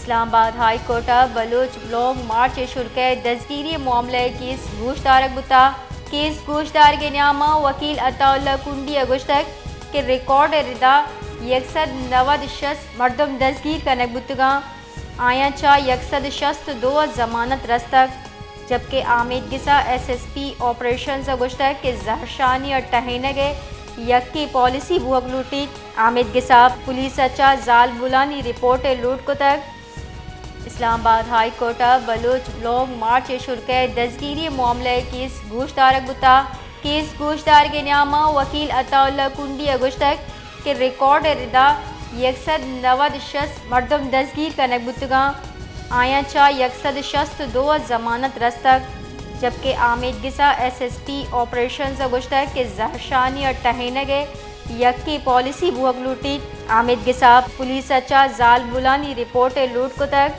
اسلام آباد high court ء Baloch long march ء شرکہ ء دزگیری ء معاملہ ء کیس گوشدارگ بوتگ۔ کیس گوشدارگ ء نیام ء وکیل عطا اللہ کنڈی ء گوشتگ کہ ریکارڈ ء ردا یک سد نود شست مردم دزگیر کنگ بوتگاں، آیاں چہ یک سد شست دو ء ضمانت رستگ، جبکہ آمید گسا ایس ایس پی آپریشنز ء گوشتگ کہ زہرشانی ء ٹہینگ ء یکیں پالیسی بوگ لوٹیت۔ آمید گسا پولیس ء چہ زالبولانی رپورٹ ء لوٹ کتگ۔ اسلام آباد ہائی کورٹ ء بلوچ لانگ مارچ ء شرکہ ء دزگیری ء معاملہ ء کیس گوشدارگ بوتگ۔ کیس گوشدارگ ء نیام ء وکیل عطا اللہ کنڈی ء گوشتگ کہ ریکارڈ ء ردا یک سد نود شست مردم دزگیر کنگ بوتگاں، آیاں چہ یک سد شست دو ء ضمانت رستگ، جبکہ آمید گسا ایس ایس پی آپریشنز ء گوشتگ کہ زہرشانی ء ٹہینگ ء یکیں پالیسی بوگ لوٹیت۔ آمید گسا پولیس ء چہ زالبولانی رپورٹ ء لوٹ کتگ۔